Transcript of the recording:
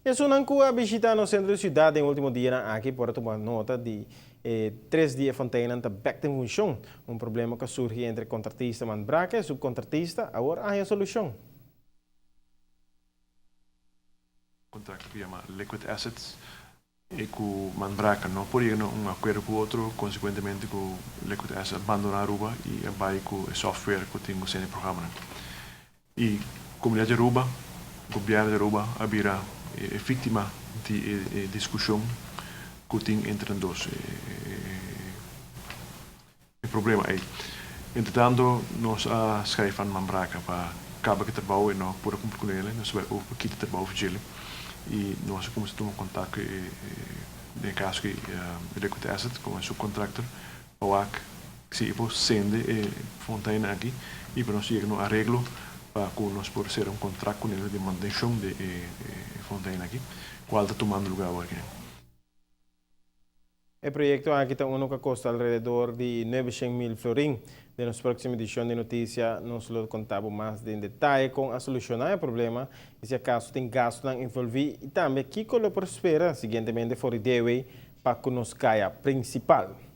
Esunnan cu a bishita nos centro di ciudad den ultimo dianan aki por a tuma nota di e tres di e fonteinnan ta bek den funcion. Un problema cu a surgi entre contratista Manbraka y subcontratista awor a haya solucion. Contracto cu yama Liquid Assets y cu Manbraka no por yega na un acuerdo cu otro, consecuentemente cu Liquid Assets a bandona Aruba y a bay cu e software cu tin cu sende programanan. Y comunidad di Aruba, gobierno di Aruba a bira e victima di e discusion cu tin entre nan dos. E problema ei. Entretanto nos a schrijf aan Mambraka pa caba cu e trabou e no por a cumpli cu nele, nos a bai over pa kita e trabou for djele y nos a cuminsa tuma contact cu e den e caso aki Liquid Asset como e subcontractor pa wak si e por sende e fontein aki y pa nos yega na un areglo pa cu nos por cera un contract cu nele di mantencion di e fontein aki cual ta tumando lugar awor aki. E proyecto aki ta uno cu a costa alrededor di 900,000 florin. Den nos proximo edicion di noticia nos lo conta bo mas den detaye con a soluciona e problema y si acaso tin gastonan envolvi y tambe kico lo por spera siguientemente for di DW pa cu nos caya principal.